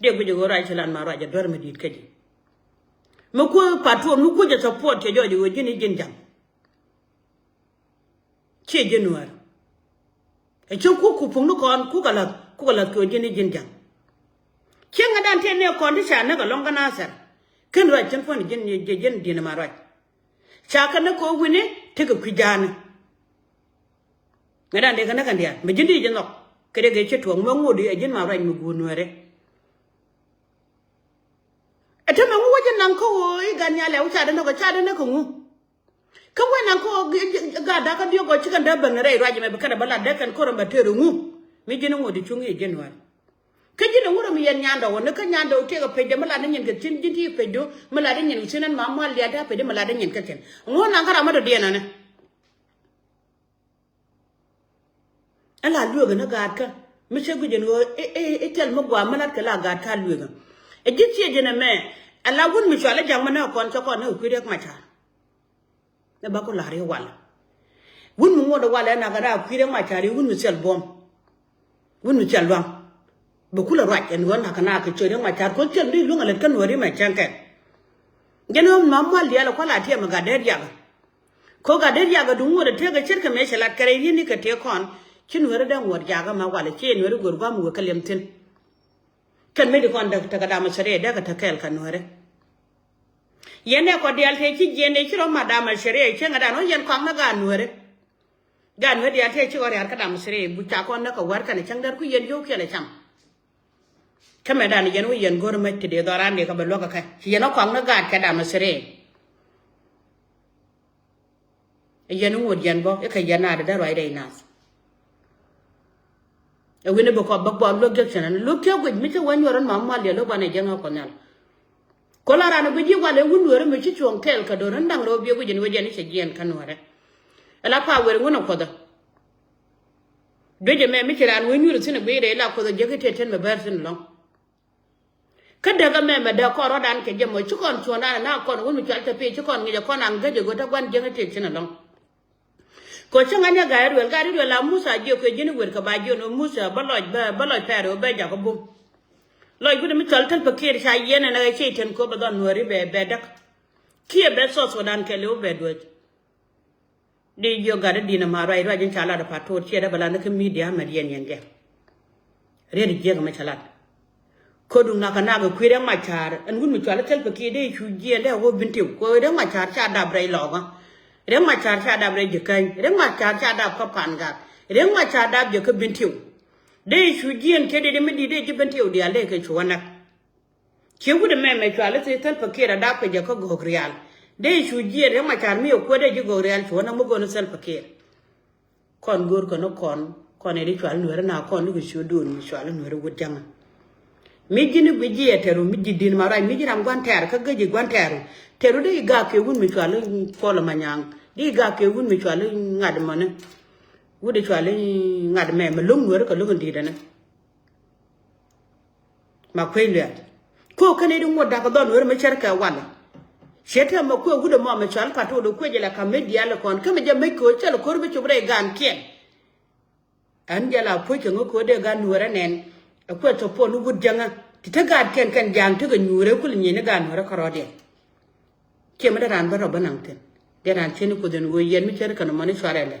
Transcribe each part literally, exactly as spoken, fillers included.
Diɛ guic ɛ ɣöö ruac ci lan ma ruac ɛ duer mi di̱i̱t kä ji̱. Mi kuäär patrol mi kuäär jɛ support cɛ jɔɔc ɛ ɣöö ji̱n i̱ ji̱n ja̱ŋ. Ciɛ ji̱n Nuäär. Ɛ cäŋ kuk ku puŋni kɔn kuk kɛ la̱th kuk kɛ la̱th kɛ ɣöö ji̱n i̱ ji̱n ja̱ŋ. Cieŋädan tëë nɛ kɔn ti ca näk ɛlɔ̱ŋ kä Nathɛr. Ken ruac cin puɔ̱n ji̱n ji̱n di̱n ma ruac. Ca kɛ näk kɛ ɣöö wi̱ni tekɛ kui̱ ja̱a̱ni. Ŋädan dee kɛ näk kɛn diaal mi ji̱n di ji̱ nhɔk. Kɛ dee kɛ ci tuɔ̱k mi ŋot i̱ ɛ ji̱n ma ruac mi guur Nuääri. Ɛ te mɛ ŋu wä ji̱ naŋ kä ɣöö i̱ gat nhial ɛ wä ca dee näk ɔ ca dee näk kɛ ŋu. Kä wee naŋ kä ɣöö gaat da̱kä diɔ̱k ɔ ci kɛn dee ben rɛy ruac ɛmɛ bi kɛn ɛ bä lat dee kɛn ko̱r ɛmɛ tëër ŋu. Mi ji̱n ŋot i̱ cuŋ i̱ ji̱n Nuääri. Kä ji̱n ɛ ŋut ɛ mi yɛn nyandɛ wä ni kä nyandɛ wä tëëk ɛ pecdɛ mi lat ni nyin kɛ thi̱n ji̱n ti pecdu mi lat ni nyin thi̱n ɛn ma mual diaal ti pecdu mi lat ni nyin kä thi̱n. Ŋuɔ̱t naŋ kä ram mi dɔ̱diɛn ɛnɛ. Ɛ la lueek ɛn ɛ gaatkä mi cɛ guic ɛn ɣöö i̱ thil mi gua̱a̱ mi lat kɛ la gaatkä a lueek ɛ. Ɛ ji̱ thiec ɛn ɛmɛ ɛ la wun mi cual ɛ ja̱ŋ mi nɛ kɔn cä kɔn nɛ kɛ kui̱ Riɛk Macar. Ɛ ba ku la̱r i̱ walɛ wun mi ŋuɔ̱t ɛ walɛ ɛ nak ɛ daa kui̱ Riɛk Macar i̱ wun mi thil buɔ̱m. Wun mi thil lua̱ŋ. Bɛ kulɛ ruac ɛn ɣöö nak ɛ nak kɛ cuɛ Riɛk Macar ko̱ thil mi luäŋ ɛ lät kä Nuääri mɛ cäŋ kɛn. Jɛn ɣöö ma mual diaal ɛ kua̱l a tiɛm ɛ gat dee riakä. Ko̱ gat dee riakä duŋ ŋuɔ̱t ɛ tëëk ɛ ce̱tkɛ mëë cɛ lat kɛ rɛy ri̱n ni kɛ tëëk kɔn ci Nuääri dee ŋuɔ̱t jakä ma walɛ ci Nuääri go̱r gua̱a̱m wek kä liɛm thi̱n. Kɛn mëë di kɔn däk tekɛ dam ɛ cɛ riɛy dee kɛ te kɛɛl kɛ Nuääri. Yɛn dee kɔ diaal tëë ci jiɛn dee ci rɔ mat dam ɛ cɛ riɛy cieŋädan ɣöö yɛn kɔaŋ ni gaat Nuääri. Gaat Nuääri diaal tëë ci kɔ riaar kä dam ɛ cɛ riɛy bu ca kɔn näk kɛ wär kɛn ɛ cäŋ däär ku yɛn yio̱w kiɛl ɛ cam. Kä mɛ dan yɛn wä yɛn go̱r mɛ ti dee dhɔran dee kɛ bɛ luäk kɛ kɛ ci yɛn ɔ kɔaŋ ni gaat kɛ dam ɛ cɛ riɛy. Ɛ yɛn ŋot yɛn bä i̱ kɛ yɛn a dee dee ruacdɛ i̱ nath. Ɛ wi̱n i̱ bi kɔp bä bɔɔl luäk jek cɛn ɛn luäk tiɛk guic mi cä wä nyuɔr ɛn ma mual diɛ lo̱k banɛ jiɛn ɣä kuɔth nhial. Ko̱ la ran ɛ guic ji̱ wal ɛ wun Nuääri mi ci cuɔ̱ŋ kɛɛl kɛ do̱r ɛn da̱ŋ lo̱ biɛ guic ɛn wec ɛn i̱ cɛ jiɛn kä Nuäärɛ. Ɛ la pa wer ŋun ɛ kuɔth ɛ. Duec ɛmɛ mi ci raan wee nyuur thi̱n ɛ guic rɛy la kuoth ɛ jiäk i̱ tëë tën mɛ bäär thi̱n ɛlɔ̱ŋ. Kä däk ɛmɛ mɛ däk kɔn rɔ̱dan kɛ jɛ mɔ ci kɔn cuɔ̱ɔ̱ŋdan ɛ na kɔn wun mi cual te pi̱i̱ ci kɔn ŋi̱c ɛ kɔn aŋ gäc ɛ go̱t ɛ gua̱n jiäk i̱ tëë thi̱n ɛlɔ̱ŋ. Kɛ cä ŋa̱n nyɛ Gat Iriel, Gat Iriel a Muthɛ a jiök kɛ ji̱n i̱ wer kɛ ba jiön ɛ Muthɛ bä lɔc bä bä lɔc pɛr ɛ bä jakä bum. Lɔc wi̱cdɛ mi cɔl Salva Kiir ca yiɛn ɛn ɛ cɛ i̱ tën köp ɛ dhɔn Nuääri bɛ bɛ däk. Kiɛ bɛ South Sudan kɛɛliw bɛ duäc. Di jiök gat di di̱n ɛma ruac ruac in ca lat ɛ pa̱t to̱o̱t ciɛ dee bɛ lat ni kä media mɛ diɛn yɛn jɛ. Riet jiäk ɛmɛ ca lat. Ko̱duŋ nakä nak ɛ kui̱ Riɛk Macar ɛn wut mi cual i̱ Salva Kiir dee cu jiɛɛn dee ɛ wä Bentiu kɛ ɣöö Riɛk Macar ca dap rɛy Lɔɔkä. Riɛk Macar ca dap rɛy Jikäny. Riɛk Macar ca dap kä Pangak. Riɛk Macar dap jɛ kä Bentiu. Dee cu jiɛɛn kiɛ dee dee mi di̱i̱t dee ji̱ Bentiu diaal dee kɛ cu wä näk. Ciɛ wut ɛmɛ mɛ cual i̱ Salva Kiir a dap kɛ jɛ kä Gogrial. Dee cu jiɛɛn Riɛk Macar mi ɛ kuäär dee ji̱ Gogrial cu wä näk mi go̱o̱n i̱ Salva Kiir. Kɔn go̱o̱rkɛ ni kɔn kɔn ɛ di cual Nuääri na kɔn ni kɛ ciötdun mi cual Nuääri wut jäŋä. Mi ji̱n i̱ guic jiɛ tɛru mi ji̱ di̱n ma ruac mi ji̱ ram gua̱n tɛɛr kä gäc i̱ gua̱n tɛɛru. Tɛru dee i̱ gak kɛ wut mi cual i̱ Kuɔl Manyaŋ dee i̱ gak kɛ wut mi cual i̱ ŋa̱t mɔni. Wut i̱ cual i̱ ŋa̱t mɛ mɛ lo̱ŋ Nuääri kɛ lo̱ŋ in di̱i̱t ɛnɛ. Ma kuec luɛɛl. Ko kɛn i̱ di ŋuɔ̱t da̱k dhɔn wer mi cär kɛ walɛ. Ciɛ tɛm ma kuec wut ɛmɔ mi cual pa̱t wut ɛ kuec ilɛ ka̱m mi diaal ikɔn kä mi jɛ mec ko̱ cäl ko̱r bi cop rɛy gaankiɛn. Ɛn jɛ la puɔ̱c kɛ ŋä ko̱ dee gan nuɔrɛ nɛn. Ɛ kuec tɔ puɔn wut jäŋä ti te gaatkiɛn kɛn ja̱a̱ŋ tekɛ nyuurɛ kul nyieny ni gan nuɔrɛ kärɔɔdiɛn. Ciɛ mi dee raan bä rɔ bä naŋ thi̱n. Dee raan cieni kuoth in ɣöö yɛn mi cär kɛn mɔni cuarɛ lɛ.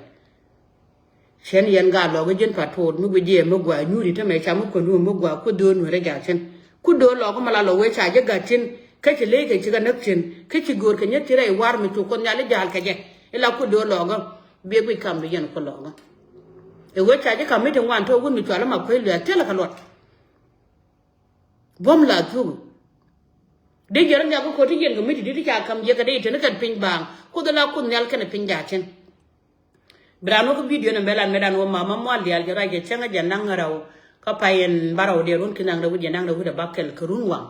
Cien yɛn gaat lɔɔk ji̱n pa̱t to̱o̱t mi guic jiɛ mi gua̱a̱ nyuuri te mɛ ca mi kuänd wä mi gua̱a̱ kuoth dho̱o̱n nuɛrɛ ja̱a̱ cin. Kuoth dho̱o̱n lɔɔk mi la lɔ wee ca ji̱ ga̱t cin. Kä ci ley kɛ ci kɛ näk cin kä ci göör kɛ nyät ci rɛy war mi cu kuoth nhial i̱ ja̱a̱l kɛ jɛ. Ila kuoth dho̱o̱n lɔɔk bi guic kam bi yɛn kuoth lɔɔk. Ɛ wee ca ji̱ kam mi ti ŋuan to̱o̱k wut mi cual i̱ ma kuec luɛɛk thilɛ kɛ luɔt. Buɔ̱m la thuk. Dee jiɛn rɔ nhiak kä ko̱ti jiɛn kɛ mi ti di̱t ti ca ka̱m jiɛk kɛ dee iteni kɛn piny baaŋ kuoth la kuoth nhial kɛnɛ piny ja̱a̱ cin. Bi raan wä kä bidio ni mɛ lan mɛ dan wä mama mual diaal jɛ ruac jɛ cäŋä jɛ naŋ rɛw. Kä pay in ba rɛw diɛn run ki naŋ rɛw wi̱c jɛ naŋ rɛw wi̱c dɛ ba kɛl kɛ run waŋ.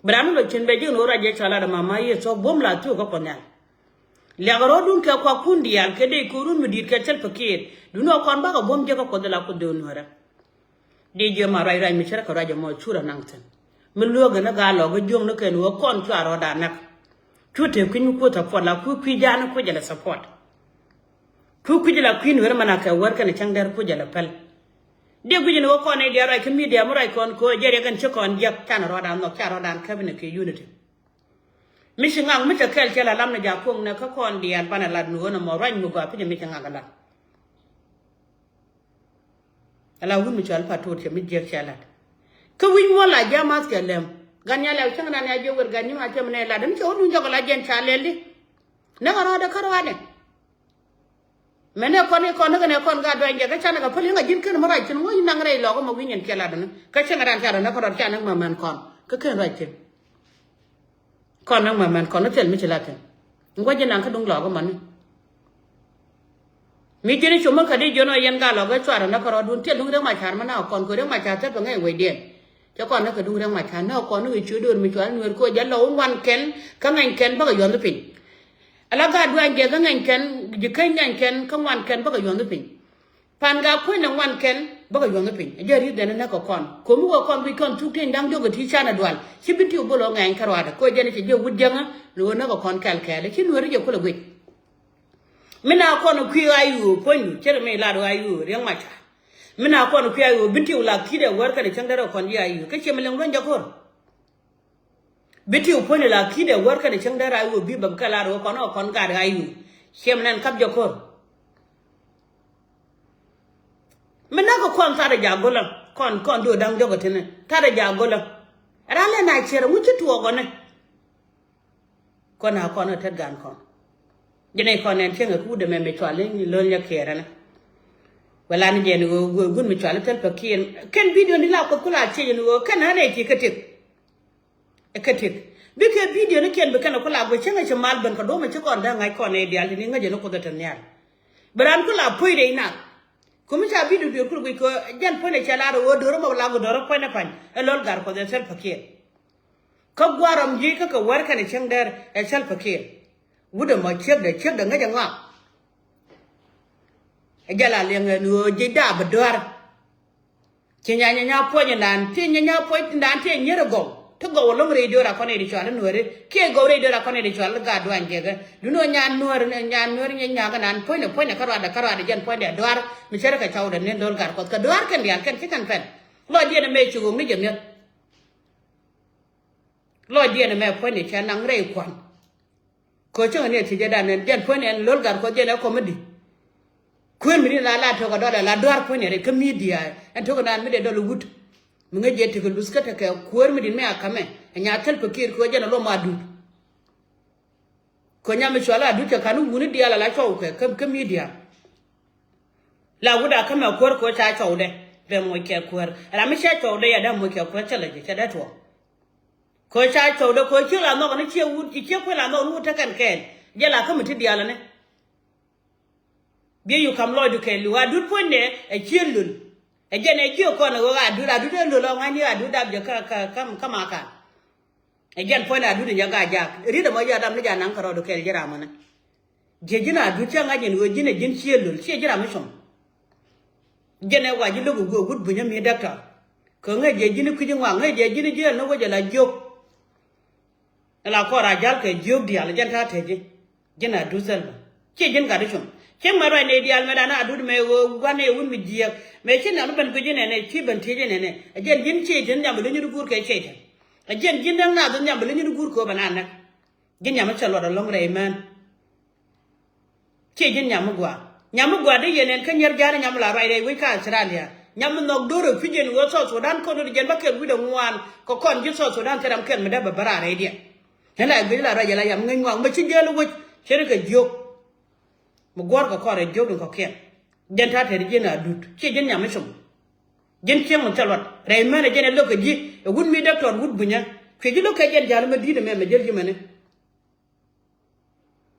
Bi raan wä lɔ cin bɛ ji̱n wä ruac jɛ cɔal lat mama yiëë thɔk buɔ̱m la thuk kä kuɔth nhial. Liak rɔɔdun kɛ kuakun diaal kɛ dee ko̱run mi di̱i̱t kɛ Salva Kiir duni ɔ kɔn bakɛ buɔ̱m jiäk kä kuɔth la kuoth dee nuäärä. Di jiɛ ma ruac ruac mi cärä kɛ ruac ɛmɔ cu rɔ naŋ thi̱n. Mi luäk ɛn ɛ gaa lɔk ɛ jiöŋ ni kɛn ɣöö kɔn cua rɔɔdan näk. Cu tëë kui̱ny mi kuoth support la kui̱ kui̱ ja̱a̱n ni kui̱ jɛ lɛ support. Kui̱ kui̱ jɛ la kui̱ nueeri mɛn a kɛ wär kɛn ɛ cäŋ dɛr kui̱ jɛ lɛ päl. Diɛ guic ni wä kɔn i̱ diaal ruac kä media mi ruac kɔn kɛ ɣöö jɛ riɛk ɛn ci kɔn jiäk canɛ rɔɔdan nhɔk ca rɔɔdan käp inɛ kɛ unity. Mi ci ŋak mi cɛ kɛl cɛ la lam ni jakuɔŋ nɛ kä kɔn diaal banɛ lat ni ɣöö nɔmɔ ruac mi gɔaa pi̱c mi ci ŋak ɛ lat. Ala wut mi cɔal Patot cɛ mi jiäk cɛ lat. Kä wi̱c muɔl la ji̱ amath cɛ lɛm. Gan nya lɛw cäŋ nan ya jiɛ wer gan nyi ma cɛ mi nɛ lat ɛn cɛ wä duun jɔk ala jiɛn ca lɛl di. Nɛ kɛ rɔɔdɛ kä rɔɔdɛ. Mɛn ɛ kɔn ɛ kɔn ɛ kɔn ɛ kɔn Gatduany jɛ kä canɛ kɛ päl i̱ ŋa ji̱n kɛn mɔ ruac thi̱n ŋuɔ̱c naŋ rɛy lɔk ɛmɔ wi̱ny ɛn kiɛ lat ɛn kä cieŋ ɛ dan ca rɔ nɛ kɔn rɔt ca nɛ ŋmɛ mɛn kɔn kä kɛn ruac thi̱n. Kɔn nɛ ŋmɛ mɛn kɔn ɛ thil mi ci lat thi̱n. Ŋuɔ̱c ji̱ naŋ kä duŋ lɔk ɛmɔ ni. Mi ji̱n i̱ com mi kä di jiɔn ɔ yɛn gal ɔ gɛ cuarɛ nä kärɔɔdun tiɛl duŋ Riɛk Macar mi nä kɔn kɛ Riɛk Macar thil pɛ ŋäc wecdiɛn. Cɛ kɔn nä kɛ duŋ Riɛk Macar nä kɔn ni kɛ ciö döör mi cuarɛ nueer kɛ ɣöö jɛ lɔw ŋuan kɛn kä ŋɛny kɛn bäkɛ yuɔth piny. Ala Gatduany jɛ kä ŋɛny kɛn ji̱ käny ŋɛny kɛn kä ŋuan kɛn bäkɛ yuɔth piny. Pan Gaa kuecnɛ ŋuan kɛn bäkɛ yuɔth piny. Jɛ ri̱th dɛn nä kɛ kɔn ko̱mi wä kɔn guic kɔn thuk tieny da̱ŋ diɔ̱k kɛ ti canɛ dual ci bi ti wä bol ɔ ŋɛny kärɔɔdɛ kɛ ɣöö jɛn cɛ jɛ wut jiäŋä ni ɣöö nä kɛ kɔn kɛl kɛɛl ci nueeri jɛ kulɛ guic. Mi na kɔn kui̱ ɣa̱c ɣöö puɔ̱nydu cɛ rɛ mi lat ɣa̱c ɣöö Riɛk Macar. Mi na kɔn kui̱ ɣa̱c ɣöö bi tiw la ki̱dɛ wär kɛnɛ cäŋ derɛ kɔn ji̱ ɣa̱c ɣöö kä ciɛ mi liŋ luɔ̱ny jɛ ko̱r. Bi tiw puɔ̱nydu la ki̱dɛ wär kɛnɛ cäŋ derɛ ɣa̱c ɣöö bi bɛ bi kɛ lat ɣöö kɔn ɣä kɔn gat ɣa̱c ɣöö ciɛ mi nɛn kap jɛ ko̱r. Mi näk kɛ kɔn thaat ɛ jaak go̱lä kɔn kɔn do̱o̱ da̱ŋ diɔ̱k ɛ tini thaat ɛ jaak go̱lä. Ɛ ran lɛ na ciɛr ɛ ŋuci tuɔɔk ɔni. Kɔn a kɔn ɛ tet gan kɔn. Ji̱n ɛ kɔn ɛn cieŋ ɛ kuut ɛmɛ mi cual in lo̱l nyɛ kiɛɛr ɛnɛ. Wala ni jɛ ni ɣöö gun mi cual in thil pɛ kiɛn kɛn bidio ni la kuoth kula ciec ni ɣöö kɛn ɣän ɛ ti kä tek. Ɛ kä tek bikɛ bidio ni kiɛn bi kɛn ɛ kula guic cieŋ ɛ ci mal ben kɛ duɔ̱m ɛ ci kɔn dee ŋa̱c kɔn ɛ diaal ti ni ŋäc ɛ ni kuoth ɛ te nhial. Bi raan kula puɔ̱c rɛy nak. Kä mi ca bidio diɔ̱ɔ̱r kul guic kɛ jɛn puɔ̱nydɛ cɛ lar ɛ ɣöö do̱r ɛmɔ la gu do̱r ɛ puɔ̱nydɛ pa̱ny ɛ lo̱l gar kuɔth ɛ thil pɛ kiɛn. Kä gua̱a̱r rɔm ji̱ kä kɛ wär kɛnɛ cieŋ dɛr ɛ cäl pɛ kiɛn. Wut ɛmɔ ciekdɛ ciekdɛ ŋäc ɛ ŋɔak. Ɛ jɛ la liɛŋ ɛn ɣöö ji̱ daap ɛ dua̱r. Ci nya nya nya puɔ̱ny ɛndan ti nya nya puɔ̱ny ɛndan ti ɛ nyier ɛ gɔw ti gɔw ɛ lo̱ŋ rɛy diöör a kɔn ɛ di cual ɛ nuääri kiɛ gɔw rɛy diöör a kɔn ɛ di cual ɛ gaat duany jɛkɛ. Dun ɣöö nya nuäär nya nuäär nya nyakä nan puɔ̱nydɛ puɔ̱nydɛ kä ruadɛ kä ruadɛ jɛn puɔ̱nydɛ dua̱r mi cärɛ kɛ cɔwdɛ ni lo̱l gat kuɔth kɛ dua̱r kɛn diaal kɛn ci kɛn pɛn. Lɔcdiɛn ɛmɛ ci ɣööŋni jɛ mi̱eth. Lɔcdiɛn ɛmɛ puɔ̱nydɛ cɛ naŋ rɛy kua̱n. Kɛ cäŋ ni ɛ thiecä dan ɛn jɛn puɔ̱nydɛ ɛn lo̱l gat kuɔth jɛn ɛ kɔmɛdi. Kuëër mi di̱n la la tök ɛ dɔl ɛ la dua̱r puɔ̱nydɛ rɛy kä midia ɛn tök ɛnan mi dee dɔl ɛ wut. Mi ŋäc jɛ tekɛ luth kä tekɛ kuëër mi di̱n mi a ka̱mɛ ɛ nya thil pɛ kiɛɛr kɛ jɛn ɛ lom a duut. Kɛ nyam mi cual a duut cɛ ka̱n wuni diaal a la cɔw kɛ kä midia. La wut a ka̱mɛ kuäär kɛ ca cɔwdɛ bɛ moc kɛ kuäär ram mi cɛ cɔwdɛ yɛ dee moc kɛ kuäär cä lɛ jɛ cɛ dee tuɔɔk. Kɛ ca cɔwdɛ kɛ ciek la nhɔk ni ciek wut ci ciek kuël la nhɔk ni wut tekɛn kɛɛl jɛ la kämi ti diaal ni. Biɛ yu kam lɔcdu kɛɛl li̱w a dut puɔ̱nydɛ ɛ ciek lul. Ɛ jɛn ɛ jiök kɔn ɛ ɣöö a dut a dut ɛ lul ɔ ŋa̱cni a dut dap jɛ kä kä kä kä makan. Ɛ jɛn puɔ̱nydɛ a dut in jɛ gaa jaak ri̱t ɛmɔ jɛ a dap ni jɛ a naŋ kärɔɔdu kɛɛl ji̱ ram ɛnɛ. Jiɛ ji̱n a duut cä ŋa̱c in ɣöö ji̱n ɛ ji̱n cië lol ciɛ ji̱ ram mi com. Jɛn ɛ wa ji̱ lo̱k ɛ guëë wut bunyä mi däktɔr. Kɛ ŋäc jiɛ ji̱n i̱ kui̱c i̱ ŋɔak ŋäc jiɛ ji̱n i̱ jiɛɛl ni wec ɛ la jiök. Ɛ la kɔɔr a ja̱l kɛ jiök diaal ɛ jɛn ta̱a̱ tɛc ji̱. Ji̱n a duut thil bä ciɛ ji̱n gat i̱ com. Cieŋ mɛ ruac nɛy diaal mɛ dan a duut mɛ ɣöö gua̱n nɛy wut mi jiääk mɛ ci nhiam i̱ ben guic i̱ nɛnɛ ci ben tiec i̱ nɛnɛ. Ɛ jɛn ji̱n ciec thi̱n nhiam bi leny i̱ guur kɛ ciec thi̱n. Ɛ jɛn ji̱n däŋ naath thi̱n nhiam bi leny i̱ guur kɛ ɣöö bɛ naan näk. Ji̱n nyam mi cɛ luɔt ɛlɔ̱ŋ rɛy mään. Ciɛ ji̱n nyam mi gua̱a̱ nyam mi gua̱a̱ dee yɛn ɛn kä nyier ja̱a̱n nyam mi la ruac rɛy wec kä Australia. Nyam mi nhɔk do̱r ɛ pi̱c ɛn ɣöö South Sudan kɔn do̱r jɛn bä kɛl wi̱cdɛ ŋuan kɛ kɔn ji̱ South Sudan thil ram kɛl mi dee bɛ bä raar rɛydiɛn. Ɣän la guic la ruac ala yam ŋäc ŋuak mi ci jiäl wec ce̱tkɛ jiök. Mi guɔ̱ɔ̱rkɛ kɔn rɛy jiök in kɔ̱kiɛn. Jɛn ta̱a̱ tɛt ji̱n a duut ciɛ ji̱n nyam mi com. Ji̱n cieŋ mi thil luɔt rɛy mään ɛ jɛn ɛ lo̱k kɛ ji̱ ɛ wut mi däktɔr wut bunyä. Cuɛ ji̱ lo̱k kɛ jɛn ja̱l mi di̱t ɛmɛ mɛ jäl ji̱ mɛni.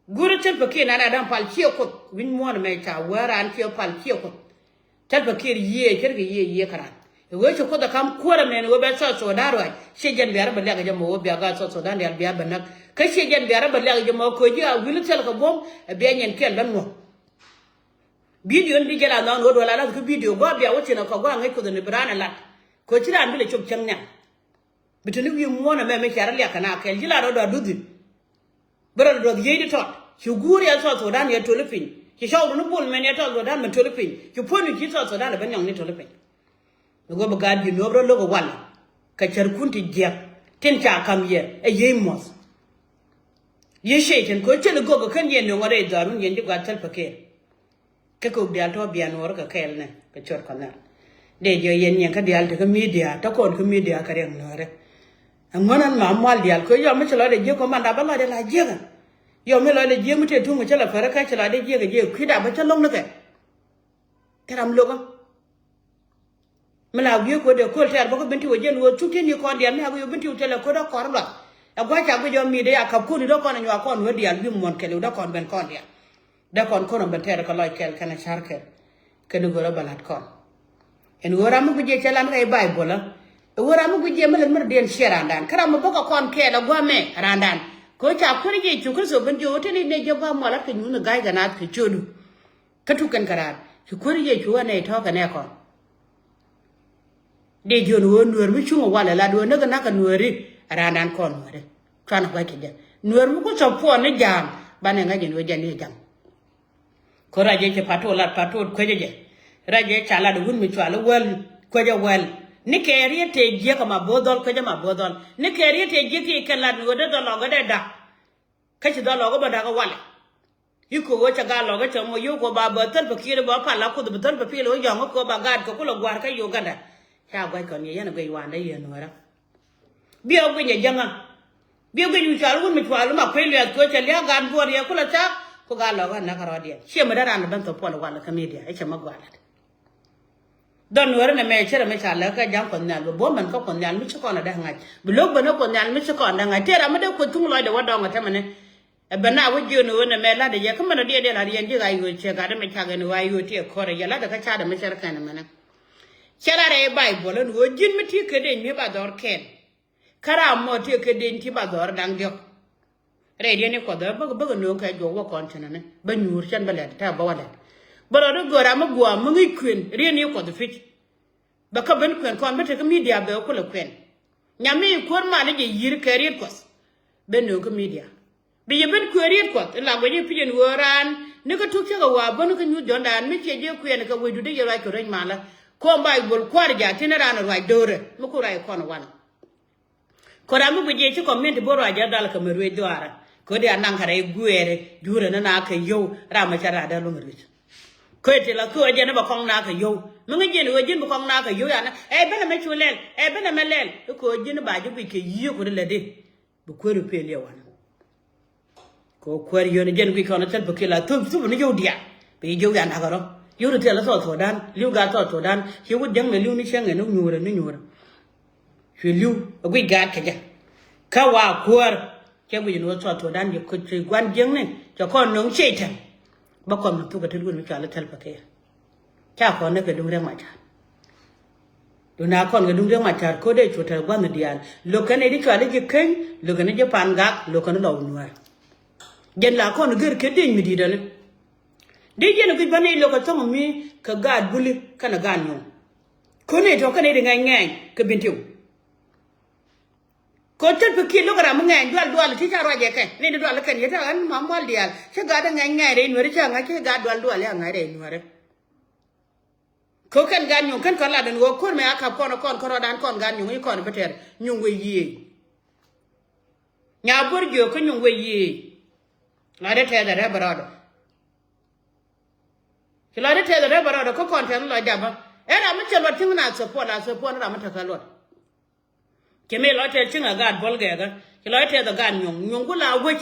Guur Salva Kiir nan a da̱ŋ pal ciɛ kuoth wi̱ny muɔ̱ɔ̱n ɛmɛ ca wee raan ciɛ pal ciɛ kuoth. Salva Kiir yiëë ce̱tkɛ yiëë yiëë kä raan. Ɛ ɣöö ci kuoth ɛ ka̱m kuäär ɛmɛn ɣöö bɛ South Sudan ruac ciɛ jɛn bia rɔ bɛ liak jɛ mɔ ɣöö bia gaat South Sudan diaal bia bɛ näk. Kä ciɛ jɛn bia rɔ bɛ liak jɛ mɔ köö ji̱ a wi̱l thil kɛ buɔ̱m ɛ bia nyɛn kiɛn ben ŋuɔ̱k. Bidio ni di jɛ la nhɔn ɣöö duɔl a lath kä bidio gua̱a̱ bia wä thi̱n ɛ kɔ gua̱a̱ ŋäc kuoth ni bi raan ɛ lat. Köö ci raan bi lɛ cop cäŋ nhial. Bi te ni wi̱i̱ muɔ̱ɔ̱n ɛmɛ mi ca rɔ liak kɛ na kɛl ji̱ la rɔ dɔ̱a̱ duth dhi̱n. Bi rɔ dɔ̱a̱ yiëëc di tɔt ci guur yɛ South Sudan yɛ toli piny ci cɔwdu ni bul mɛn yɛ South Sudan mɛn toli piny ci puɔ̱nydu ci South Sudan ɛ ben nyɔŋ ni toli piny. Ɛ ɣöö bi gaat ji̱ nuɔ̱ɔ̱p rɔ lo̱k ɛ wal kɛ cärkun ti jiäk tin ca ka̱m yɛ ɛ yiey muɔ̱th. Yiey cɛy-tan kɛ ɣöö cäl i̱ gök ɛ kän yɛ nöŋ ɛ rɛy dhɔaar wun yɛn ji̱ gua̱a̱th Salva Kiir. Kä kok diaal tɔ̱ bia nuɔɔr kɛ kɛɛl nɛ kɛ cot kɔn nhial. Dee jiɔ yɛn nyiɛn kä diaal tekä media, tɔ̱ kɔn kä media kɛ riɛk nuɔɔrɛ. Ɛŋuän ɛn ma mual diaal kɛ ɣöö yɔm mi ci lɔcdɛ jiäk kɛ manda bä lɔcdɛ la jiäk ɛ. Yɔm mi lɔcdɛ jiäk mi tëë tuŋ kɛ cä la pärä kä ci lɔcdɛ jiäk ɛ jiäk kui̱da bä cä lo̱ŋ ni kɛ. Thil ram lokä. Mi la wi̱i̱ kuäär dee kööl tɛɛr bä kä Bentiu ɛ jɛn ɣöö thuk ti̱n ni kɔn diaal mi a wi̱i̱ Bentiu thilɛ kööt dee kɔr luath. Ɛ gua̱c ca guic ɔ mi̱i̱t ɛ ya ka̱p ko̱n i̱ dee kɔn ɛ nyuak kɔn wee diaal wi̱i̱ muɔ̱n kɛl i̱ dee kɔn ben kɔn diaal. Dee kɔn ko̱n ɔ ben tɛɛr kɛ lɔc kɛl kɛnɛ ca̱r kɛl. Kɛn i̱ ɣöö rɔ bɛ la̱t kɔn. Ɛn ɣöö ram mi guic jɛ cɛ lan rɛy Baibol ɛ ɣöö ram mi guic jɛ mi lät mi rɔ diɛn ciɛ raandan kä ram mi bä kɛ kɔn kɛɛl ɛ gua̱a̱mɛ raandan. Kɛ ɣöö ca kuäär Yecu Kritho ben jiök ɣöö te ni nɛy jɛ gua̱a̱m mual lat kɛ nyuuth ni ga̱a̱c kɛ naath kɛ ciötdu. Kä tuk kɛn kɛ raar ci kuäär Yecu ɣän nɛy tɔ̱ɔ̱k kɛ nɛ kɔn. Dee jiön ɣöö nuäär mi cuŋ ɛ walɛ la duɔ̱ɔ̱r näk ɛ na̱k kɛ nuääri. Ɛ raandan kɔn nuääri cuanɛ gua̱c kɛ jɛ nuäär mi ku thɔp puɔn ni ja̱a̱m. Banɛ ŋäc ɛn ɣöö jɛn ni jam. Kä rɛy jɛ ci pa̱t tuɔɔk lat pa̱t tuɔɔk kuecä jɛ. Rɛy jɛ ca lat ɛ wut mi cual i̱ wäl kuecä wäl. Ni kɛ riet tëë jiäk ɛ ma bo̱o̱th dhɔl kuecä ma bo̱o̱th dhɔl ni kɛ riet tëë jiäk ti kɛn lat ni ɣöö dee dhɔl lɔk ɛ dee da̱k. Kä ci dhɔl lɔk ɛ bä da̱k ɛ walɛ. I̱ ko̱ ɣöö cɛ gaat lɔk kä cɛ mɔ yio̱w kɛ ɣöö ba bä thäl pɛ kiɛt bä pal la kuoth bä thäl pɛ piɛl ɣöö jɔ̱ɔ̱ŋ kä kɛ ɣöö ba gaat kɛ kulɛ gua̱a̱r kä Uganda. Ca gua̱c kɔn yɛ yɛn ɛ guic wa̱a̱ndä yɛ nuäärä. Biɛ guic ɛ jäŋä. Biɛ guic wi̱i̱ cual wun mi cual ma kuec luɛth kɛ ɣöö cɛ lia̱a̱ gaat buɔɔr yɛ kulɛ thaak ku gaat lɔk ɣän näk kä rɔɔdiɛn ciɛ mi dee raan ɛ ben thop puɔl ɛ wal kä media ɛ cɛ mi gua̱a̱r lät. Dhɔn nuäärä nɛmɛ cɛ rɛ mi ca lɛ kä ja̱ŋ Kuɔth Nhial bɛ buɔ̱m ben kä Kuɔth Nhial mi ci kɔn a dee ŋa̱c bi lo̱k ben kä Kuɔth Nhial mi ci kɔn a dee ŋa̱c tëë ram mi dee Kuoth thuŋ lɔcdɛ wä dɔŋ ɛ tämɛ ni. Ɛ ben na wä jiön ɣöö nɛmɛ la̱tdɛ jɛ kä mɛn ɔ diɛ diɛ la̱t yɛn ji̱ ɣa̱c ɣöö cɛ gatdɛ mi cak ɛn ɣöö a yio̱w ti ɛ kɔrɛ yɛ la̱tdɛ kä ca̱tdɛ mi cɛ rɛ kɛn ɛmɛnɛ. Cɛ la̱t rɛy Baibol ɛn ɣöö ji̱n mi ti kɛ deny mi ba dhɔr kɛn. Kä ram mɔ ti kɛ deny ti ba dhɔr da̱ŋ diɔ̱k. Rɛy diɛn i̱ Kuɔth ɛ bäkɛ bäkɛ nööŋ kɛ juɔk wä kɔn cɛ nɛnɛ bä nyuur cɛn bä lɛt tɛ bä wä lɛt. Bä rɔ di gör ram mi gua̱a̱m mi ŋi̱i̱c kuën riɛn i̱ Kuɔth i̱ pi̱c. Bɛ kä ben kuɛn kɔn bä tekä media bɛ kulɛ kuɛn. Nyam mi kuäär mal i̱ jɛ yi̱r kɛ riet Kuɔth. Ben nööŋ kä media bi yɛ ben kuɛn riet Kuɔth in la guɛc i̱ pi̱c in ɣöö raan ni kä tuk cäkɛ wa̱a̱ bän kä nyuuth jɔ̱ndan mi ciɛ jɛ kuɛn kɛ wecdu dee yɛ ruac kɛ rɛc malä. Kɔn Baibol kua̱r ja̱ tin raan ruac do̱rɛ mi ku ruac kɔn wal. Kɔ ram mi guic jɛ ci community bo̱r wa jɛ dhal kɛ mi ruëc dhuaarä kɛ di anaŋ kɛ rɛy guɛɛrɛ jurɛ ni na kɛ yio̱w ram mi cɛ rat dee luŋ ruëc. Kɛ ti la kɛ jɛ ni bɛ kɔŋ na kɛ yio̱w mi ŋä jɛ ni ɣöö ji̱n bɛ kɔŋ na kɛ yio̱w yanɛ ɛ ben ɛmɛ cu lɛl ɛ ben ɛmɛ lɛl. Kɛ ji̱n ba ji̱ guic kɛ yiëë ku di lɛ di bi kuäär yu pel yɛ wanɛ. Kɛ kuäär yön jɛn guic kɔn thil bä kila thup thup ni yio̱w diaal. Bi yio̱w yan dakä rɔ yio̱w ni thil thɔɔk thɔɔk dan li̱w gal thɔɔk thɔɔk dan ci wut jäŋ ni li̱w ni cäŋ ni nyuurä ni nyuurä. Cuɛ li̱w ɛ guic gaat kɛ jɛ. Kä wa kuäär cɛ guic ni wä thɔɔk thɔɔk dan yɛ kuc guan jiäkni cɛ kɔn nöŋ ciec tɛn. Bä kɔn mi thuk ɛ tet wut mi cual i̱ thil bä kɛ. Ca kɔn ni kɛ duŋ rɛk mac. Duundɛ a kɔn kɛ duŋ riek ma ca̱r ko̱dɛ cu tɛr gua̱nh diaal. Lo̱k kɛn i̱ di cuali ji̱ keny lo̱k kɛn i̱ ji̱ pa̱a̱n gak lo̱k kɛn i̱ lɔw nuäär. Jɛn la kɔn gër kɛ dieny mi di̱i̱t ɛni. Di jɛn i̱ guic bä ni lo̱k kɛ thɔ̱ŋ mi kɛ gaat buli kɛnɛ gaat nyuɔ̱ŋ. Ko̱n i̱ tɔ̱ kɛn i̱ di ŋɛny ŋɛny kɛ bin tiw. Ko̱n thil pi ki̱i̱t lo̱k ram mi ŋɛny dual dual ti ca ruacɛ kɛ ni di dual kɛn yet ɣän ma mual diaal ci gaat i̱ ŋɛny ŋɛny rɛy nuäri ca ŋa̱c ci gaat dual dual ya ŋa̱c rɛy nuäri. Kɛ kɛn gan nyuŋ kɛn kɔn lat ɛn ɣöö ko̱r mɛ a kap kɔn kɔn kärɔɔdan kɔn gan nyuŋ i̱ kɔn bi tɛr nyuŋ wee yiëë. Nya buɔ̱r jiök kä nyuŋ wee yiëë. Lɔcdɛ tɛth ɛ rɛp ɛ rɔɔdɔ. Ci lɔcdɛ tɛth ɛ rɛp ɛ rɔɔdɔ kä kɔn tɛth lɔcdɛ bä. Ɛ ram mi cɛ luɔt cieŋ na support la support ni ram mi tekɛ luɔt. Ci mi lɔc tɛth cieŋ ɛ gaat buɔl gɛɛkä ci lɔc tɛth ɛ gaat nyuŋ nyuŋ ku la wec.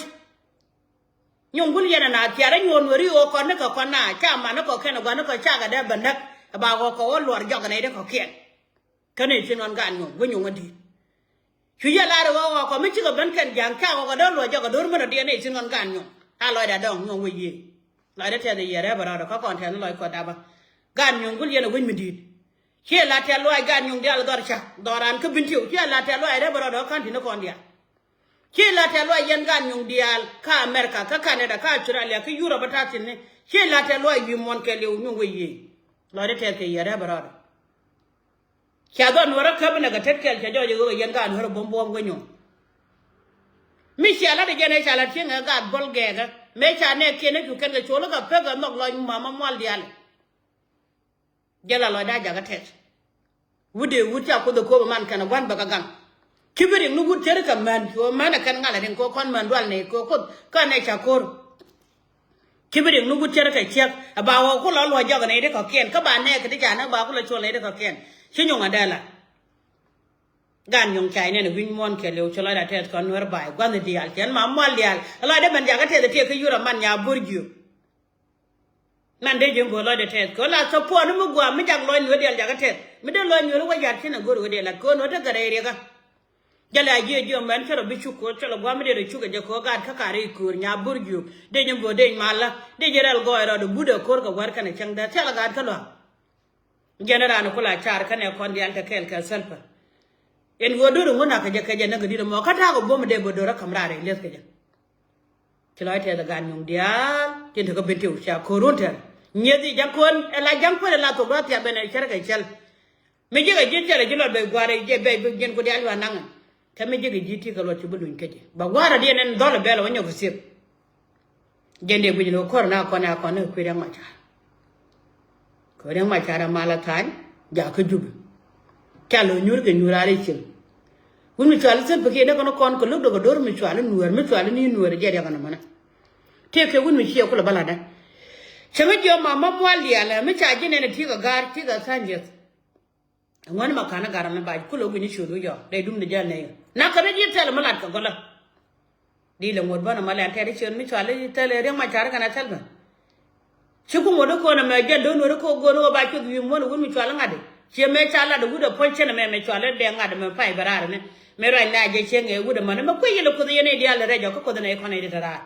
Nyuŋ gul yɛn ɛn a thiaar ɛ nyuɔɔn weri ɣöö kɔn ni kɛ kɔn na ca man ni kɔkiɛn ɛ gua̱n ni kɔ cakɛ dee bä näk ɛ ba ɣɔk kɛ ɣöö luɔr jɔk ɛn ɛ dee kɔkiɛn. Kä ni ci nɔn gaat nyuɔ̱ŋ wä nyuɔ̱ŋ ɛ di̱i̱t. Cu yɛ lar ɣɔk ɣɔk kɔ mi cikɛ ben kɛn ja̱a̱ŋ ca ɣɔk ɛ dee luɔr jɔk ɛ do̱r mɛn ɛ diɛn ɛ ci nɔn gaat nyuɔ̱ŋ. A lɔcdɛ dɔ̱ŋ nyuɔ̱ŋ wä yiëë. Lɔcdɛ tɛth ɛ yɛ rɛp ɛ rɔɔdɛ kä kɔn tɛth ni lɔc kuɔth dapä. Gaat nyuɔ̱ŋ gul yɛn ɛ wec mi di̱i̱t. Ciɛ la tɛth luaac gaat nyuɔ̱ŋ diaal dhɔr cak dhɔr raan kä bin tiw ciɛ la tɛth luaac rɛp ɛ rɔɔdɛ kä ka̱n ti̱n ni kɔn diaal. Ci la tɛth luaac yɛn gaat nyuŋ diaal kä America kä Canada kä Australia kä Europe kä ta̱thi̱n ni. Ci la tɛth luaac wi̱i̱ muɔ̱n kɛɛliw nyuŋ wec yiëë. Lɔcdä tɛth kɛ yɛ rɛp rɔɔdɛ. Ca dhɔn nuɔrä käp inɛ kɛ tet kɛl cɛ jɔɔc i̱ ɣöö yɛn gaat nuɔrä buɔ̱m buɔ̱m wec nyuŋ. Mi cia la̱t i̱ jɛn ëë ca la̱t cieŋ ɛ gaat buɔl gɛɛkä mëë ca nɛɛkiɛn ɛ cu kɛn kɛ col i̱ kɛ pek ɛ nhɔk lɔc mama mual diaal. Jɛ la lɔcdä jakä tɛth. Wut dee wut ca Kuoth ɛ kööp ɛ man kɛn ɛ gua̱n bɛ kɛ gaŋ. Ci bi riŋ ni wut cär kɛ män, cu män ɛ kɛn ŋal ɛ riŋ kɛ kɔn män dual nɛy kɛ Kuoth kä nɛy ca ko̱r. Ci bi riŋ ni wut cär kɛ ciek ɛ ba wä ku lɔ luɔ̱c jɔk ɛ nɛy ti kɔ̱kiɛn kä ba nɛɛk kɛ ti ca näk ba ku lɔ cuɔl nɛy ti kɔ̱kiɛn. Ci nyuŋ ɛ dee la. Gan nyuŋ ca inɛn ɛ wi̱ny muɔ̱ɔ̱n kɛɛliw, ci lɔcdä tɛth kɔn Nuäär ba̱a̱y gua̱n diaal cɛn ma mual diaal. Ɛ lɔcdä ben jakä tɛth ɛ tiek kä yur ɛ man nya bo̱r jiök. Man dee ji̱ ŋo̱o̱r lɔcdɛ tɛth kɛ ɣöö la thop puɔ̱ɔ̱ni mi gua̱a̱ mi jak lɔc nueeri dial jakä tɛth. Mi dee lɔc nueeri wä yar ci nɛ go̱o̱r ɣöö dee lat kɛ ɣöö nueeri te gɛr rɛy riɛkä. Jälɛ a jiɛ jiɛ mɛn cä rɔ bi cuk kɛ ɣöö cä lɔ gua̱a̱ mi dee rɔ cuk kɛ jɛ kɛ ɣöö gaat kä ka̱r i̱ köör nya bo̱r jiök dee ji̱ ŋo̱o̱r dee malä dee ji̱ rɛl gɔɔy rɔɔdɛ but ɛ ko̱r kɛ wär kɛnɛ cäŋ dee thilɛ gaat kä lua̱a̱. Jɛn raan ku la car kä nɛ kɔn diaal te kɛɛl kɛ Salva. Ɛn ɣöö do̱r ŋun akɛ jɛ kɛ jɛ näk kɛ di̱t ɛmɔ kä ta̱a̱ kɛ buɔ̱m dee bä do̱r ɛ ka̱m raar ɛ li̱eth kɛ jɛ. Ci lɔc tɛth ɛ gaat nyuŋ diaal tin te kä ben tëë wä cia ko̱r run tɛr. Nyieth i̱ ja̱ŋ kuɔn ɛ la ja̱ŋ kuɔn ɛ la thok rɔ thiap ben ɛ cär kɛ cäl. Mi ji̱ kɛ ji̱ cäl ɛ ji̱ luɔt bɛ gua̱a̱r ɛ jɛ bɛ ji̱n ku diaal lua̱a̱ naŋ ɛ. Kä mi ji̱ kɛ ji̱ ti kɛ luɔt ci bi luny kä ji̱ ba gua̱a̱r ɛ diɛn ɛn dhɔl ɛ bɛl ɛ wä nyɔk kɛ thiep. Jɛn dee guic ni wä ko̱r na kɔn ɛ kɔn ɛ kui̱ riaŋ ma ca̱a̱r. Kɛ riaŋ ma ca̱a̱r ɛ mal ɛ tha̱a̱ny jakä Jubɛ. Ca lo̱ nyuur kɛ nyuur a rɛy cieŋ. Wut mi cuali Salva Kiir ni kɔn kɔn kɛ lo̱k dɔk kɛ do̱r mi cuali Nuäär mi cuali ni Nuäär jɛ riaŋ ɛn ɛmɔnɛ. Tëëkɛ wut mi ciɛ kulɛ bä la̱tdä. Cäŋ jiɔam ma ma mual diaal ɛ mi ca ji̱ nɛn ɛ ti̱i̱ kɛ ga̱a̱r ti̱i̱ kɛ tha̱a̱ny liɛth. Ŋuäni ma ka̱n ɛ gat ran ni bac kulɛ wi̱ni ciöt wi̱c ɔ rɛy dum ni jäl nɛy ɔ. Nak kɛ rɛc yiëë thɛl mi lat kɛ gɔlä. Di lɛ ŋuɔ̱t bänä ma lɛn tɛt i̱ ciöt mi cuali thɛl ɛ riäŋ ma ca̱r kɛnɛ thɛl bä. Ci ku ŋuɔ̱t i̱ ko̱n ɛmɛ jɛn do̱n wut i̱ ko̱ go̱n i̱ ɣöö ba cuoth wi̱i̱ muɔ̱n i̱ wut mi cuali ŋa̱t i̱. Ciɛ mɛ ca lat i̱ wut ɛ puɔ̱ny cɛn ɛmɛ mɛ cuali dɛ ŋa̱t ɛmɛ pay bɛ raar ɛnɛ. Mɛ ruac nɛ a jɛ cieŋ ɛ wut ɛmɔni mɛ kui̱ yɛl i̱ kuoth yɛn i̱ diaal i̱ rɛc ɔ kä kuoth ɛnɛ i̱ kɔn i̱ di te raar.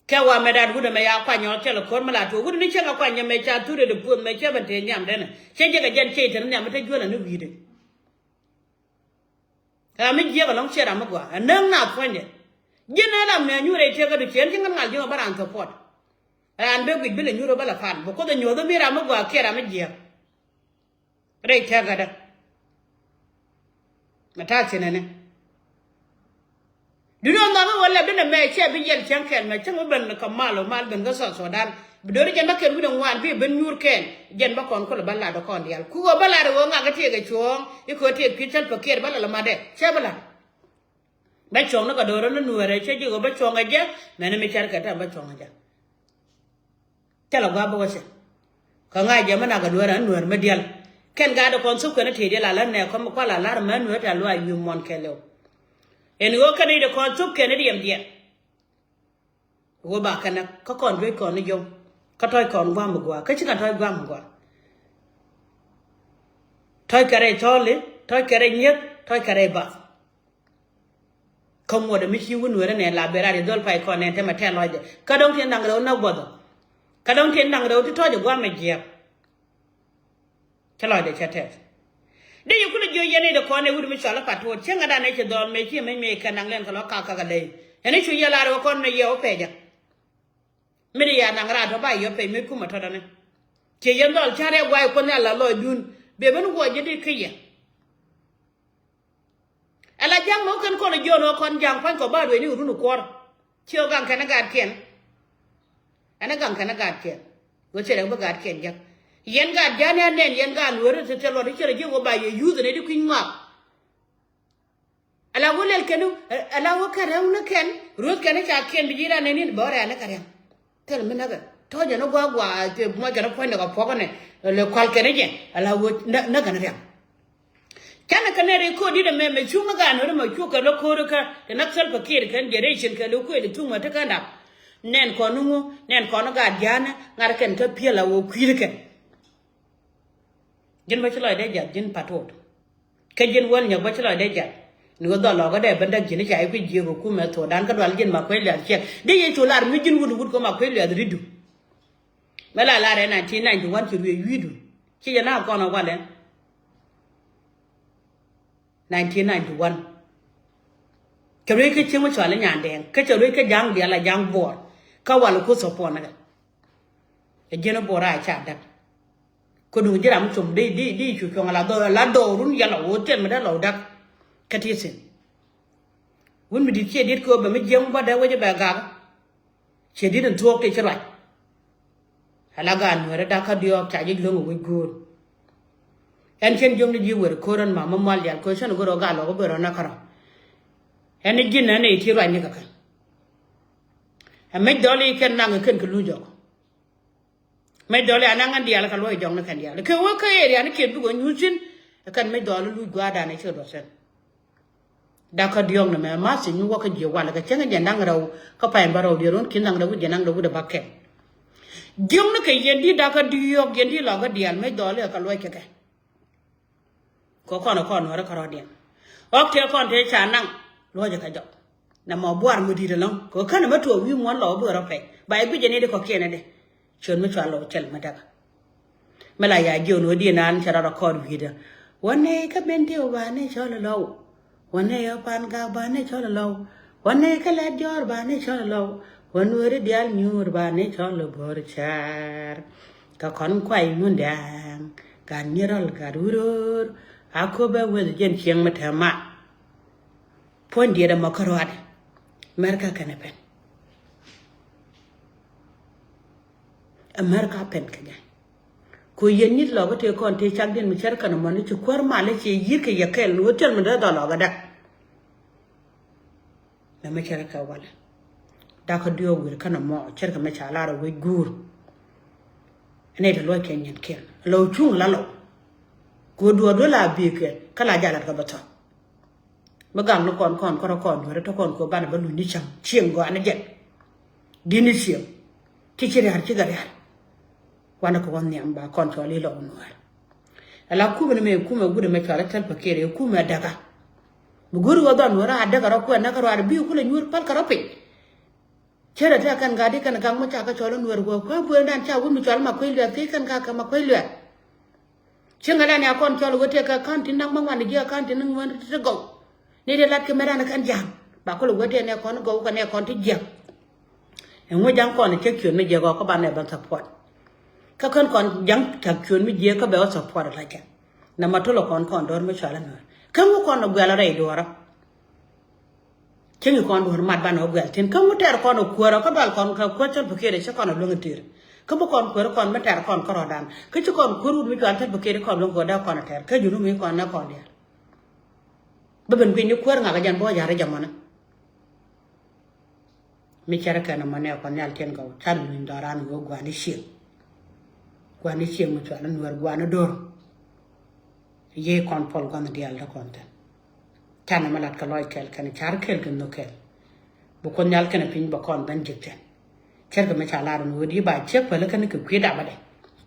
Kɛ wa mɛ dat wut ɛmɛ ya kuany ɔ thilɛ ko̱r mi la tuɔɔk wut ni cieŋ a kuany nyɛ mɛ ca thut ɛ di puɔth mɛ cɛ ben tëë nhiam denɛ cɛ jɛ kɛ jɛn cɛ i̱ te ni nhiam mi te juäl ɛn i̱ wi̱i̱dɛ. Ram mi jiɛk ɛlɔ̱ŋ ciɛ ram mi gɔaa ɛ näk naath puɔ̱nydɛ. Ji̱n ɛ ram nɛ nyuur ɛ tiɛk kä du ciɛ ɛn ci ŋän ŋal ji̱n ɔ bä raan support. Raan ben guic bi lɛ nyuur ɔ bä lɛ pan bɛ kuoth ɛ nyuɔ̱th ɔ mi ram mi gɔaa kiɛ ram mi jiɛk. Rɛy tɛ̈kädä. Mɛ ta̱a̱ thi̱n ɛnɛ. Duundɛ ɣöö nhɔk i̱ ɣöö lɛpdä nɛmɛ cɛ bi yɛl cäŋ kɛn mɛ cäŋ bi ben kɛ mal ɣöö mal ben kä South Sudan. Bi do̱ri jɛn bä kɛn wi̱n ɛ ŋuan bi ben nyuur kɛn jɛn bä kɔn kulɛ bä lat ɛ kɔn diaal ku ɣöö bä lat ɛ ɣöö ŋak i̱ tiɛɛk ɛ cuɔ̱ɔ̱ŋ i̱ kɛ ɣöö tiɛɛk pi̱i̱ Salva Kiir bä lɛ lɛ matdɛ cɛ bä lat. Bä cuɔ̱ŋ ni kɛ do̱rä ni nuäärɛ cɛ ji̱ ɣöö bä cuɔ̱ŋ ɛ jɛ mɛn mi cär kɛ tɛm bä cuɔ̱ŋ ɛ jɛ. Thilɛ gua̱a̱p bä wä cɛ. Kä ŋa̱c jɛ mi nak ɛ nuäär ɛn nuäär mi diaal. Kɛn gaat ɛ kɔn thuk kɛn i̱ tëë diaal a lät nɛ kɔm kual a la̱r mɛ nuäär tɛ̈ luaac wi̱i̱ muɔ̱n kɛɛliw. Ɛn ɣöö kɛn i̱ dee kɔn thuk kɛn i̱ diɛm diɛm. Ɣöö ba kɛn kä kɔn duec kɔn i̱ jɔw. Kä tɔ̱c kɔn gua̱a̱m mi gua̱a̱ kä ci kɛn tɔ̱c gua̱a̱m mi gua̱a̱. Tɔ̱c kɛ rɛy thɔɔli, tɔ̱c kɛ rɛy nyieth, tɔ̱c kɛ rɛy bath. Kä ŋuɔ̱t mi ci wun weri nɛ la ben rat i̱ dhol pay kɔn nɛ temɛ tɛn lɔcdɛ. Kä dɔ̱ŋ tin da̱ŋ rɛw näk buɔth ɔ. Kä dɔ̱ŋ tin da̱ŋ rɛw ti tɔ̱c ɛ gua̱a̱m ɛ jiɛk. Cä lɔcdɛ cä tɛth. Dee yɛ kulɛ jiök yɛn i̱ dee kɔn ɛ wut mi cɔal i̱ Pa̱t Tuɔt cieŋädan ɛ ci dhɔl mëë ci mëc mëë kɛn da̱ŋ lɛn kɛ lɔ kak kak ɛ ley. Ɛn i̱ cu yɛ lar ɛ kɔn mëë yɛ wä pɛcä. Mi di ya naŋ raat tɔ ba yɔ pec mi kumɛ tɔtɔni. Ciɛ yɛn dhɔl ca̱r ɛ guay kuɔth nhial la lɔcdun. Bee ben guɔ ji̱ di kä yɛ. Ala ja̱ŋ mɛ wä kɛn kɔn jiɔn wä kɔn ja̱ŋ pa̱ny kɔ ba duec ni run kuɔr. Ci wä gaŋ kɛn ɛ gaatkiɛn. Ɛn ɛ gaŋ kɛn ɛ gaatkiɛn. Wä cɛ rɛ wä gaatkiɛn ja̱k. Yɛn gaat ja̱n ya nɛn yɛn gaat lueeri ti tɛl wä ti cɛ rɛ ji̱ wä ba yɛ yuth ni di kui̱ny ŋɔak. Ala wä lɛl kɛn, ala wä kɛ rɛw ni kɛn, ruth kɛn ca kiɛn bi ji̱ ran ni ni bä rɛ̈n ni kɛ rɛ̈n. Thil mi näkɛ tɔ̱ jɛ ni gua̱a̱ gua̱a̱ te muɔc kɛn puɔ̱ny ni kɛ puɔ̱k ni lɛ kual kɛn jɛ ala wä näk kɛn rɛ̈n. Canɛ kɛ nɛr i̱ ko̱o̱t di̱t ɛmɛ mɛ cuŋ ni gaat nuɔ̱ri mɛ cuk kɛ lɔ ko̱o̱ri kä ti näk Salva Kiir kɛn jɛ rɛy cin kɛ lɔ kuëël i̱ thuŋ mɛ ti kɛn dap. Nɛn kɔn ni ŋu nɛn kɔn ni gaat ja̱a̱nɛ ŋa̱r kɛn kä piɛl a wä kui̱ri kɛn. Ji̱n bä ci lɔcdɛ jath ji̱n Pa̱t Tuɔt. Kä ji̱n wäl nyɔk bä ci lɔcdɛ jath. Ni ɣöö dhɔl lɔkä dee ben däk ji̱n i̱ ca i̱ kui̱ jiëëk ɛ kumɛ thuɔɔdan kä dual ji̱n ma kuec liath ciɛk. Dee yɛ cu lar mi ji̱n wut wut kɔ ma kuec liath ri̱du. Mɛ la lar ɛ nineteen ninety one ci ruëë wi̱i̱du. Ci jɛ na kɔn ɛ walɛ. Nineteen ninety one. Cɛ ruëë kä cieŋ mi cɔal i̱ Nyandɛɛŋ kä cɛ ruëë kä ja̱a̱ŋ diaal a ja̱a̱ŋ buɔɔr. Kä wal ku thop puɔn nikɛ. Ɛ ji̱n i̱ buɔɔr a ca däk. Kä duŋ ji̱ ram mi com di di di cu cuɔ̱ŋ ala dhɔw ala dhɔw run yɛl a ɣöö tiɛl mi dee lɔw da̱k. Kä ti thi̱n. Wun mi di̱t ciɛ di̱t kɛ ɣöö bɛ mi jiäŋ bä dee wec bɛ gak. Ciɛ di̱t in thuɔɔk ti ci ruac. Ala gaat nueeri da̱k kä diɔɔk ca ji̱ lo̱ŋ ɛ wec go̱o̱r. Ɛn cɛn jiök ni ji̱ wer ko̱r ɛn ma mä mual diaal ko̱r cɛn go̱r ɔ gal ɔ bɛ rɔ na kärɔ. Ɛn ni ji̱n ɛn ɛ ti ruacni kɛ kɛn. Ɛ mec dhɔli kɛn naŋ kɛn kɛ luny jɔk. Mec dhɔli a naŋ ɛn diaal kɛ luɔc jɔk ni kɛn diaal kɛ wä kä area ni kiɛn bikɛ nyuc cin. Ɛ kɛn mec dhɔli luc gua̱a̱r dan ɛ cikɛ duɔth cɛn. Dakä diɔ̱ɔ̱k ni mɛ ma̱th ci nyuɔk kä jiɛ walɛ kɛ cäŋ jiɛn da̱ŋ rɛw kä pay bä rɛw diɛ ruɔ̱n ki̱n da̱ŋ rɛw jiɛn da̱ŋ rɛw wi̱cdɛ bäkɛl. Diɔ̱ɔ̱k ni kɛ yɛn di dakä diɔ̱ɔ̱k yɛn di lɔkä diaal mec dhɔli ɛ kɛ luɔc kɛ kɛ. Kɛ kɔn ɛ kɔn nuɔ̱ɔ̱rä kä rɔ̱diɛn ɣɔk tëë kɔn tëë ca naŋ luɔ̱cɛ kɛ jɔk. Nɛ mɔ buar mi di̱t ɛlɔ̱ŋ kɛ känɛ mɛ tuɔɔk wi̱i̱ muɔ̱n lɔ bi rɔ pɛy ba ɛ guic ɛ ni di kɔ̱kiɛn ɛ dɛ. Ciöt mi cua lɔ cɛl mi däkä. Mi la ya jiön wä diɛ naan cɛ rɔɔdɛ kɔɔr wi̱i̱dä. Wä nɛy kä ben diɛ wä ba nɛy cɔl ɛ lɔw. Wä nɛy ɛ pan gak ba nɛy cɔl ɛ lɔw. Wä nɛy kä lɛt jɔɔr ba nɛy cɔl ɛ lɔw. Wä nuɔri diaal nyuur ba nɛy cɔl ɛ bo̱r cɛɛr. Kä kɔn kuay mun dɛɛŋ gat nyirɔl gat wuror. A köp ɛ weth jiɛn cieŋ mi te ma. Puɔ̱ny diɛt ɛmɔ kä ruaadɛ. Mɛrkä kɛnɛ pɛn. America pɛn kɛ jɛ. Ko yɛn nyit lɔkä tëë kɔn tëë cakdiɛn mi cär kɛn ɛmɔ ni ci kuäär mal i̱ ci yi̱r kɛ yɛ kɛl ni wä tiɛl mi dee dhɔl lɔkä däk. Mɛ mi cär kɛ walɛ. Dakä diɔ̱ɔ̱k wi̱r kɛn ɛmɔ cär kɛ mi ca lar ɛ wec guur. Ɛn ɛ ti luɔc kɛ nyɛn kiɛn lɔ cuŋ la lɔ. Ko duɔ̱ɔ̱r duɔ̱ɔ̱r la bi̱i̱ kɛ kä la jalat kɛ bɛ thɔk. Mi gaŋ ni kɔn kɔn kɔn kɔn duɔ̱ɔ̱r tɔ kɔn ko banɛ bä luny ni cäŋ cieŋ gɔaa ni jɛn. Di̱t ni cieŋ. Ci ci ria̱r ci kɛ ria̱r. Wanɛ kɛ wä nhiam ba kɔn cɔl i̱ lɔk nuäär. Ala kumɛ ni mɛ kumɛ gudɛ mɛ cɔal i̱ thäl pɛ kiɛt i̱ kumɛ däkä. Mi go̱o̱ri wä dhɔn nuäär a däkä rɔ kuɛ näkä ruaar bi kulɛ nyuur päl kɛ rɔ piny. Cärɛ tɛ kɛn gat i̱ kɛn gaŋ mi ca kɛ cɔl i̱ nuäär wä kuɛ buëëdan ca wut mi cɔal ma kuec luɛth ki kɛn ka kɛ ma kuec luɛth. Cieŋ ɛlɛn ya kɔn cɔl wä tëë kɛ ka̱n ti naŋ ma ŋuan jiɛ ka̱n ti naŋ ŋuan ti gɔw. Ni ti lat kɛ mɛt an kɛn ja̱a̱ŋ ba kɔl wä tëë nɛ kɔn gɔw kɛ nɛ kɔn ti jiɛk. Ɛŋu ja̱ŋ kɔn cɛ kiön mi jiɛk ɔ kä ba nɛ bɛn support. Kä kän kɔn ja̱ŋ cak kiön mi jiɛk kä bɛ wä support la cɛ. Nɛ ma tolɔ kɔn kɔn dɔr mi cɔal ɛn wä kä ŋu kɔn guɛl rɛy duɔrä. Cieŋ i̱ kɔn duɔ̱ɔ̱r mat banɛ wä guɛl thi̱n kä mi tɛr kɔn ɛ kuäärä kä dual kɔn kä kuäär thäl bä kiɛt ɛ ci kɔn ɛ luäŋ ɛ ti̱r. Kä bi kɔn kuäär kɔn mi tɛr kɔn kä rɔ̱dan kä ci kɔn kuäär wut mi cual thäl bä kiɛt i̱ kɔn luäŋ kɛ wä dee kɔn ɛ tɛr kä jun mi kɔn nɛ kɔn diaal. Bä ben guic ni kuäär ŋak ɛ jɛn bä wä ya̱r ɛ jɛ mɔnɛ. Mi cɛr kɛn ɛmɔ nɛ kɔn nhial tiɛn gɔw can luny dhɔran wee guani cieŋ. Guani cieŋ mi cual in wär guani do̱r. Yiëë kɔn pɔl gua̱nh diaal dee kɔn thin. Canɛ mi lat kɛ lɔc kɛl kɛn car kɛl kɛ nhök kɛl. Bi kuoth nhial kɛnɛ piny bɛ kɔn ben ji̱k thin. Cärkɛ mi ca lar ni ɣöö di ba ciek pälikä ni kɛ kui̱ dapä dɛ.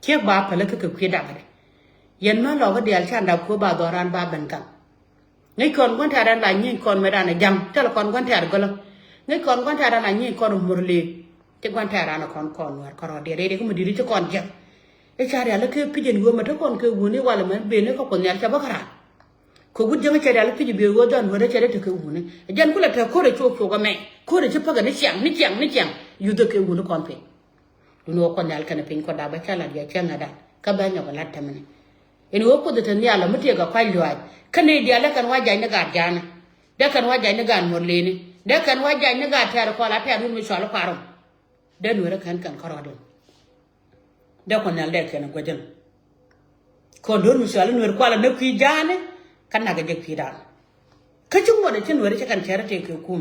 Ciek ba pälikä kɛ kui̱ dapä dɛ. Yɛn mɛ lɔkä diaal can dap kuäär ba dhɔran ba ben gaŋ. Ŋäc kɔn gua̱n tɛ̈ran la nyieny kɔn mɛ ran a ja̱ŋ thilɛ kɔn gua̱n tɛ̈r gölä. Ŋäc kɔn gua̱n tɛ̈ran la nyieny kɔn murli. Ti gua̱n tɛ̈ran kɔn kɔn nuɛr kɔn rɔ̱diɛt rɛy rɛy kä mi di̱t ci kɔn jiäk. I̱ ca rial i̱ kɛ pi̱c ɛn ɣöö mɛ te kɔn kɛ wuni walɛ mɛ ben i̱ kä kuoth nhial ca bä kä raan. Kɛ wut jäŋ cɛ rial pi̱c biɛ ɣöö dhɔn wut cɛ dee tekɛ wuni. Jɛn kulɛ te ko̱rɛ cok cok ɛmɛ ko̱rɛ ci päkɛ ni ciaŋ ni ciaŋ ni ciaŋ. Yuth kɛ wuni kɔn piny. Duni wä kuɔth nhial kɛnɛ piny kuɔth dap bä ca lat yɛ cäŋ ɛ dap kä bä nyɔk ɛ lat tämɛni. Ɛn ɣöö kuoth ɛ te nhial ɔ mi tëëk ɛ kuac luaac kä nɛy diaal dee kɛn wa jac ni gaat ja̱a̱ni. Dee kɛn wa jac ni gaat muɔr leni. Dee kɛn wa jac ni gaat tɛ̈r kɔl a tɛ̈r wun mi cual kuarom. Dee nueerä kɛn kɛn kärɔɔdin. Dee kuɔth nhial dee kɛn ɛ guäcän. Kɔn do̱r mi cual i̱ nueer kual ɛ näk kui̱ ja̱a̱ni. Kä nak ɛ jɛ kui̱dan. Kä ci ŋuɔt ɛ ci nueerä ci kɛn cɛrɛ tëëk kɛ kum.